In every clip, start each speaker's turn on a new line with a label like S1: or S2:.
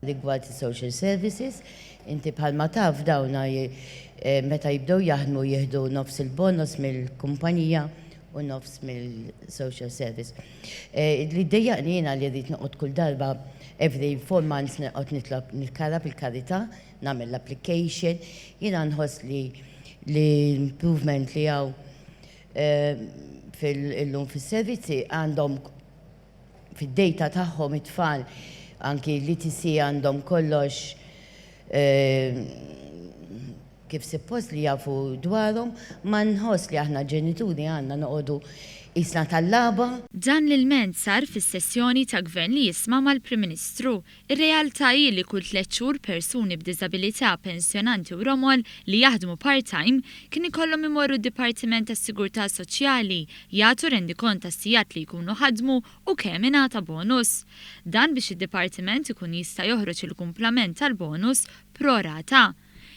S1: Rigward is-social services, inti bħalma taf dawna meta jibdew jaħdmu jieħdu nofs il-bonus mill-kumpanija u nofs mill-social service. Li ddejjaqni jiena li rrid noqgħod kull darba every 4 months noqgħod nitlob nitkarrab il-karità, nagħmel l-application, jiena nħoss li l-improvement li hawn fil-lum fis-servizzi għandhom fid-data tagħhom it-tfal, anki l-ETC, għandhom kollox kif suppost li jafu dwarhom, ma nħoss li aħna ġenituri għandna noqogħdu qisna tal-laba.
S2: Dan l-ilment sar fis-sessjoni ta' Gvern li Jisma' mal-Prim Ministru. Ir-realtà hi li kull 3 xhur persuni b'diżabilità, pensjonanti u romol li jaħdmu part-time kien ikollhom imorru d-Dipartiment tas-Sigurtà Soċjali jagħtu rendikont tas-sigħat li jkunu ħadmu u kemm ingħata bonus. Dan biex id-dipartiment ikun jista' joħroġ il-kumplament tal-bonus pro rata.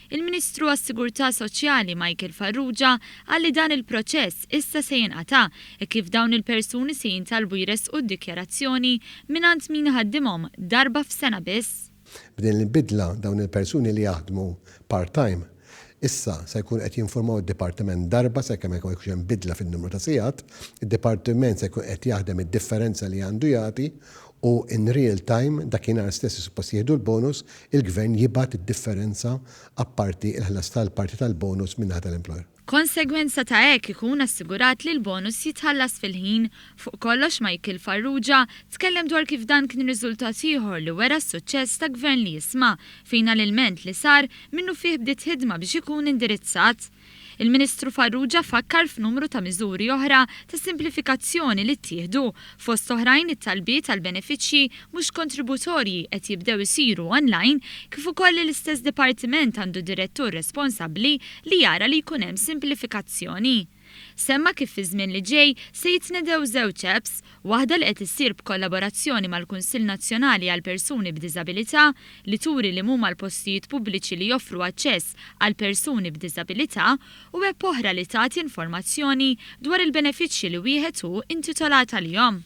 S2: Il-Ministru għas-Sigurtà Soċjali Michael Farrugia qal li dan il-proċess issa se jinqata' e kif dawn il-persuni se jintalbu jressqu d-dikjarazzjoni mingħand min iħaddimhom darba f'sena biss.
S3: B'din il-bidla, dawn il-persuni li jaħdmu part-time issa se jkun qed jinformaw id-dipartiment darba sakemm ma jkunx hemm bidla fin-numru ta' sigħat, id-dipartiment se jkun qed jaħdem id-differenza li għandu jagħti u in real time, dakinhar stess suppost jieħdu l-bonus, il-gvern jibgħat id-differenza apparti il-ħlas tal-parti tal-bonus min-naħa tal-employer.
S2: Konsegwenza ta' hekk ikun assigurat li l-bonus jitħallas fil-ħin. Fuq kollox, Michael Farrugia tkellem dwar kif dan kien riżultat ieħor li wera s-suċċess ta' Gvern li Jisma', fejn għal-ilment li sar minnufih bdiet ħidma biex ikun indirizzat. Il-Ministru Farrugia fakkar f'numru ta' miżuri oħra ta' simplifikazzjoni li ttieħdu, fost oħrajn it-talbiet għal benefiċċji mhux kontributorji qed jibdew isiru online, kif ukoll li l-istess dipartiment għandu direttur responsabbli li jara li jkun hemm simplifikazzjoni. Semma kif fi żmien li ġej se jitnedew żewġ apps, waħda li qed issir b'kollaborazzjoni mal-Kunsill Nazzjonali għal Persuni b'Diżabilità li turi li huma l-postijiet pubbliċi li joffru aċċess għal persuni b'diżabilità, u app oħra li tagħti informazzjoni dwar il-benefiċċji li wieħed hu intitolat għalihom.